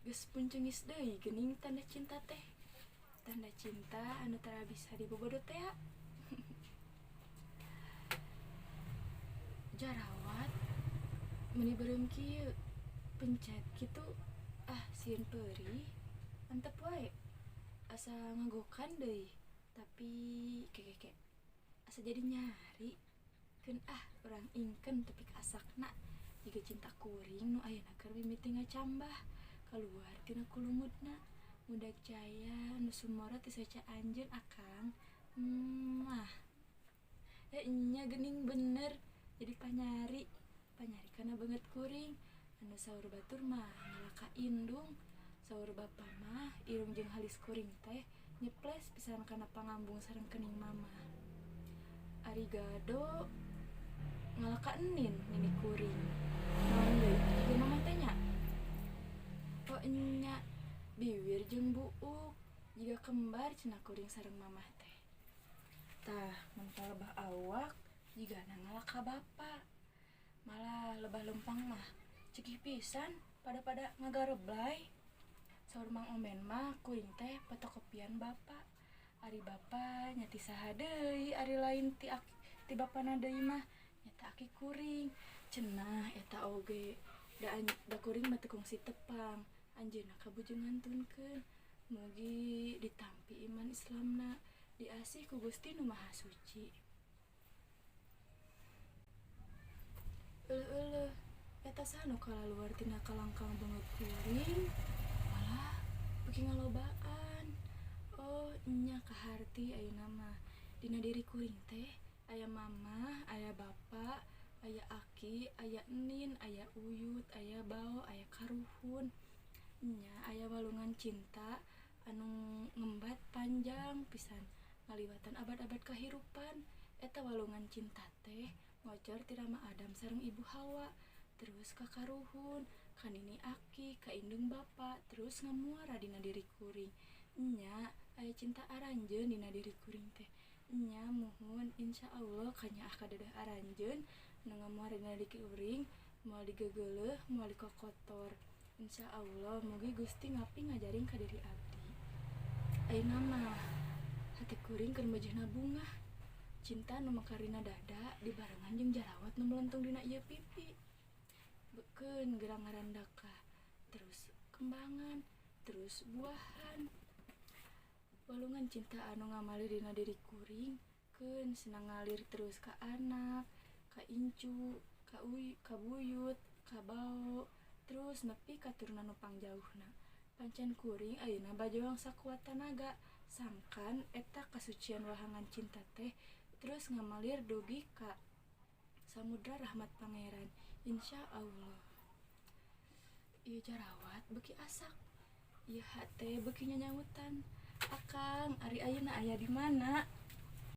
Geus puncengis deui geuning tanda cinta teh. Tanda cinta anu tara bisa dibobodo tea. Jarawat meuni beureum kieu pencet kitu ah sieun peurih antep wae asa ngagokan deui tapi kekeke asa jadi nyari keun ah urang ingkeun tepi ka asakna jiga cinta kuring nu ayeuna keur mimiti ngacambah kaluar tina kulumutna mudag jaya nu sumoro ti saca anjeun akang mah nya geuning bener jadi panyari panyari kana beungeut kuring anu saur batur mah ngalaka indung saur bapa mah irung jeung halis kuring teh nyeples pisan kana pangambung sareng kening mamah ari gado ngalaka enin nini kuring naon deui jiga mamah teh nya oh nya biwir jeung buuk jiga kembar cenah kuring sareng mamah teh tah mun palebah awak jigana ngalaka bapa malah lebah lempang mah cekih pisan pada-pada ngagareblay saur Mang Omen mah kuring teh fotokopian bapa ari bapa nya ti saha deui ari lain ti aki, ti bapana deui mah nyata aki kuring cenah eta oge da, da kuring mah teu kungsi tepang anjeunna kabujeng ngantunkeun mugi ditampi iman Islamna diasih ku Gusti Nu Maha Suci. Euleuh-euleuh eta saha nu kalaluar tina kalangkang beungeut kuring malah beuki ngalobaan oh nya kaharti ayeuna mah dina diri kuring teh aya mamah aya bapa aya aki aya enin aya uyut aya bao aya karuhun nya aya walungan cinta anu ngembat panjang pisan ngaliwatan abad-abad kahirupan eta walungan cinta teh ngocor ti Rama Adam sareng Ibu Hawa terus ka karuhun ka nini aki ka indung bapa terus ngamuara dina diri kuring nya aya cinta aranjeun dina diri kuring teh nya muhun insyaallah kanyaah kadeudeung aranjeun nu ngamuara dina diri kuring moal digegeuleuh moal dikokotor insyaallah mugi Gusti ngapi ngajaring ka diri abdi ayeuna mah hate kuring keur mejeuhna bungah cinta nu mekar dina dada dibarengan jeung jarawat nu melentung dina ieu pipi beukeun gerang ngarandaka terus kembangan terus buahan walungan cinta anu ngamalir dina diri kuring keun senang ngalir terus ka anak ka incu ka uy ka buyut ka bao terus nepi ka turunan nu pangjauhna pancen kuring ayeuna bajoang sakuat tanaga sangkan eta kasucian wahangan cinta teh terus ngamalir dugi ka samudra rahmat Pangeran insyaallah ieu jarawat beuki asak ieu hate beuki nyanyautan akang ari ayeuna aya di mana.